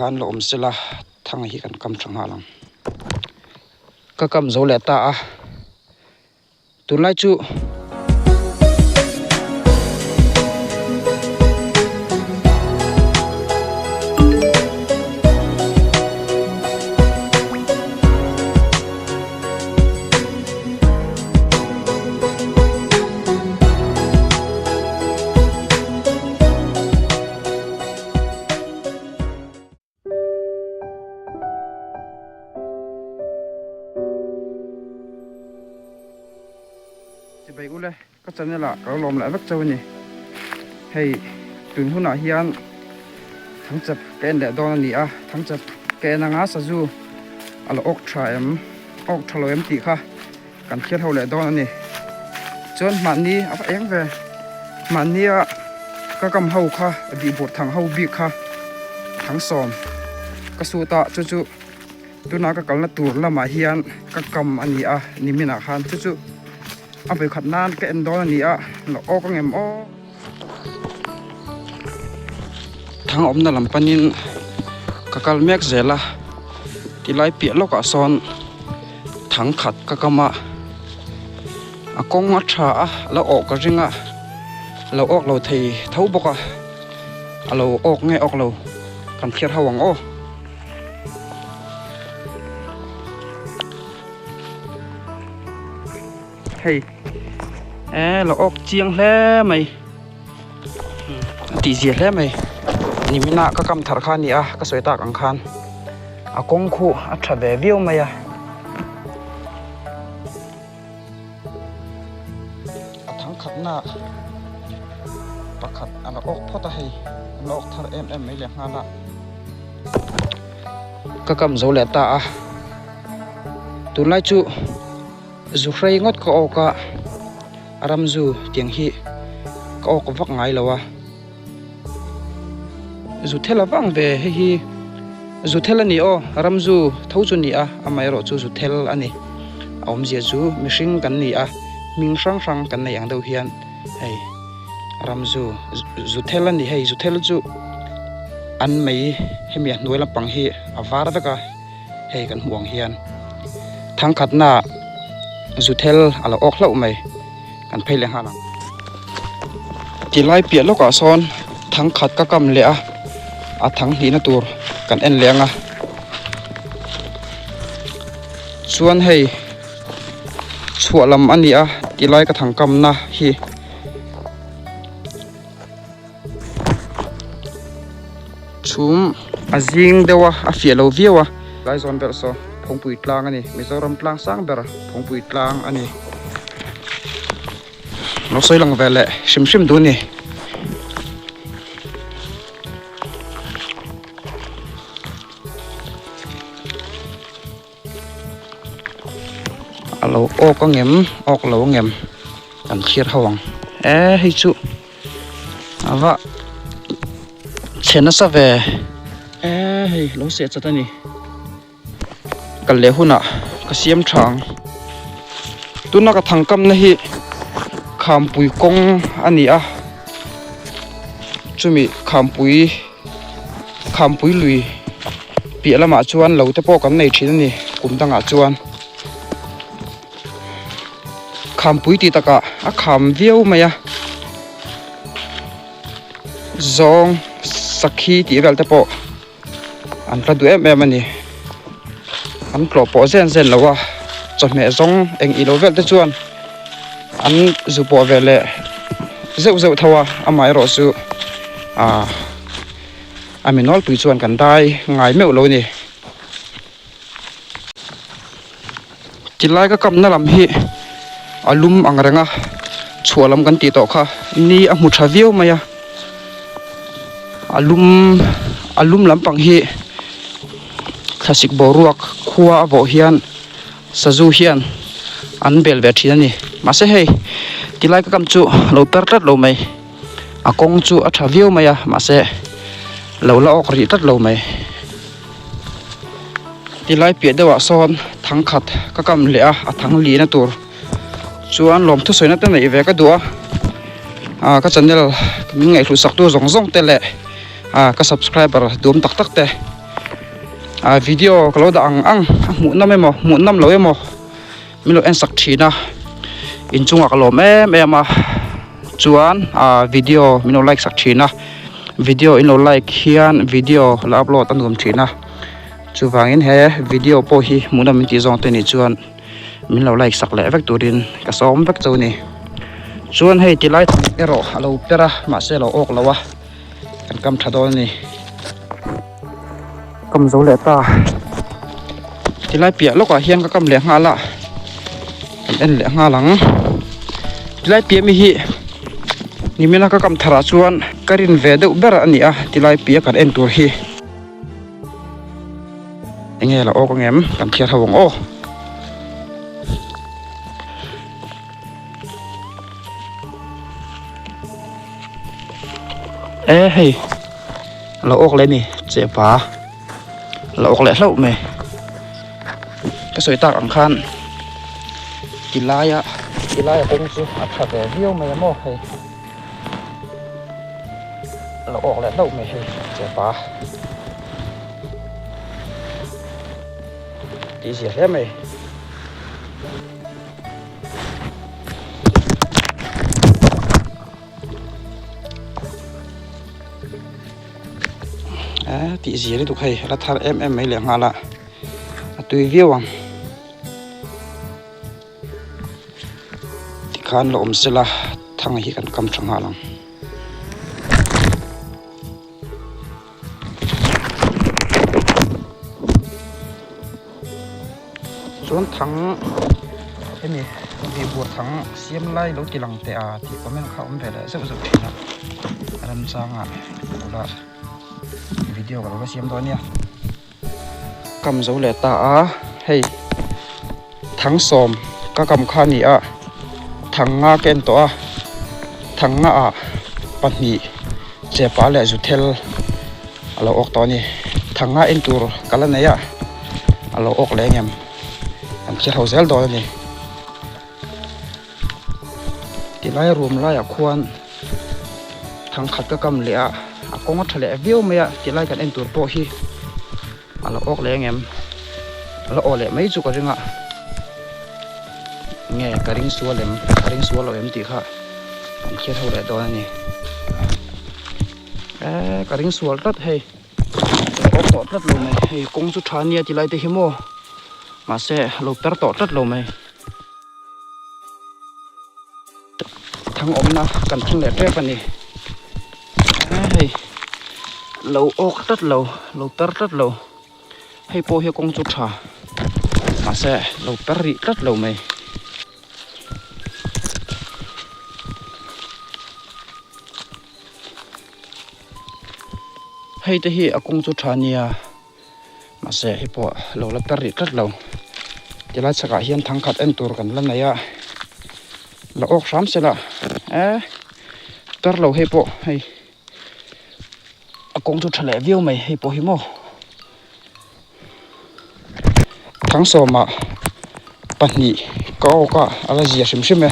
Tikhan la awm sela thang hi kan kam tha nghal ang. Ka kam zo leh ta a tunlai chu. Chibai ule ka channel ah ka lo lawm leh vek chauh a ni. Hei tun hunah hian thangchep ka en leh dawn a ni a, thangchep ka en anga sazu a la awk tha em awk tha lo em tih kha kan thlir ho leh dawn a ni. Chuan mahni a va eng ve mahnia ka kam ho kha bihbur thang ho bik kha thangsawm ka suit a chu chu tuna ka kalna tur lamah hian ka kam a ni a niminah khan chu chu a vawikhat nan ka en dawn a ni a la awk ang em aw. Thang awmna lam panin ka kal mek zel a tilai piah lawkah sawn thang khat ka kam a a kawng a tha a lo awh ka ring a lo awk lo thei tho bawk a a lo awk nge awk lo kan thlir ho ang aw. Hei e lo awk chiang hle mai a tih zia hle mai nimina ka kam thar kha a ni a ka sawi tak ang khan a kawng khu a tha ve viau mai a a thang khat na pakhat a la awk phawt a hei a la awk thar em em mai leh nghal a ka kam zo leh ta a tunlai chu. Zu hrei ngawt ka awk a, a ram zu tiang hi ka awk vak ngai lo a. Zu thel a vang ve hei hi zu thel a ni aw, ram zu tho chu ni a, amaherawh chu zu thel a ni. A awmzia chu mihring kan ni a, hming hrang hrang kan nei ang deuh hian hei ram zu zu thel a ni hei zu thel chu an mei hemi a hnuai lampang hi a var vek a. Hei kan hmuh ang hian thangkhatna zu thel a lo awk hlauh mai kan phei leh nghal ang. Tilai piah lawkah sawn thangkhat ka kam leh a, a thang hlihna tur kan en leh ang a. Chuan hei chhuah lam a ni a tilai ka thang kamna hi. Chhum a zing deuh a a fiah lo viau a. Lai zawn ber saw Phawngpui tlang a ni Mizoram tlang sang ber Phawngpui tlang a ni. Lo sawi lang ve leh hrim hrim duh a ni. A lo awk angem awk lo angem kan thlir ho ang e hei chu a va chhe nasa ve e hei lo seh chat a ni kal leh hunah ka siam tha ang tuna ka thang kamna hi khampui kawng a ni a chumi khampui. Khampui lui piah lamah chuan lo te pawh kan nei thin a ni kum dangah chuan khampui tih takah a kham viau mai a zawng sakhi tih vel te pawh an hla duh em em a ni an tlawh pawh zen zen lo a chawhmeh zawng eng ilo vel te chuan an zu pawh ve leh zeuh zeuh tho a amaherawh chu ah a mi nawlpui chuan kan dai ngai meuh lo a ni. Tilai ka kapna lam hi a lum ang reng a chhuah lam kan tih tawh kha ni a hmu tha viau mai a a lum a lum lampang hi thlasik boruak khua a vawh hian. Sazu hian an bel ve thin a ni. Mahse hei tilai ka kam chu lo per tlat lo mai. A kawng chu a tha viau mai a mahse lo la awk rih tlat lo mai. Tilai piah deuhah sawn thang khat ka kam leh a a thang lihna tur chuan lawmthu sawina te neih ve ka duh a. Ah ka channel min ngaihhluh sak tu zawng zawng te leh ah ka subscriber duam tak tak te. Ah video ka lo dah ang ang a hmuh nawm emaw hmuh nawm lo emaw min lo en sak thin a inchungah ka lawm em em a chuan ah video min lo like sak thin a video in lo like hian video la upload a nuam thin a chuvangin he video pawh hi hmuh nawm in tih zawng te nih chuan min lo like sak leh vek turin ka sawm vek chu a ni chuan hei tilai erawh a lo per a mahse a lo awk lo a. Kan kam tha dawn a ni. Kam zo leh ta. Tilai piah lawkah hian ka kam leh nghal a. Kan en leh nghal ang. Tilai piah mi hi nimina ka kam tharah chuan ka rin ve deuh ber a ni a tilai piah kan en tur hi. Enge la awk angem kan thiar ho ang aw. E hei lo awk leh ni chepa lo awk leh hlauh mai ka sawi tak ang khan ti laia ti laia kawng chu a tha ve viau mai a maw hei lo awk leh hlauh mai hei chepa tih zia hle mai. A tih zir lutuk hei la thar em em mai leh nghal a a tui viau ang tikhan la awm sela thang hi kan kam tha nghal ang. Chuan thang hemi vihbur thang siam lai lo ti lang teh a tih comment kha awm ve leh zeuh zeuh thin a remchanga ula video ka lo la siam dawn nia kam zo leh ta a hei thang sawm ka kam kha a ni a thang nga ka en tawh a thang nga ah pahnih chepa leh zuthel a lo awk tawh a ni thang nga en tur ka la nei a a lo awk leh engem kan thlir ho zel dawn a ni tilai room laiah khuan thang khat ka kam leh a a kawng a tha leh viau mai a tilai kan en tur pawh hi. A lo awk leh engem? A lo awh leh mai chu ka ring a, nge ka ring sual em, ka ring sual lo em tih kha kan hriat ho leh dawn a ni. Eee ka ring sual tlat hei, a awk tawh tlat lo mai, hei kawng chu tha ania ti lai te hi maw, mahse a lo per tawh tlat lo mai. Thang awmna kan thleng leh tep a ni hei lo awk tlat lo lo per tlat lo hei pawh hi kawng chu tha mahse lo per rih tlat lo mai. Hei te hi a kawng chu tha nia. Mahse hei pawh lo la per rih tlat lo tilai chhakah hian thangkhat en tur kan la nei a la awk hram se la eh per lo hei pawh hei a kawng chu tha leh viau mai hei pawh hi maw thangsawmah pahnih ka awk a a la zia hrim hrim e.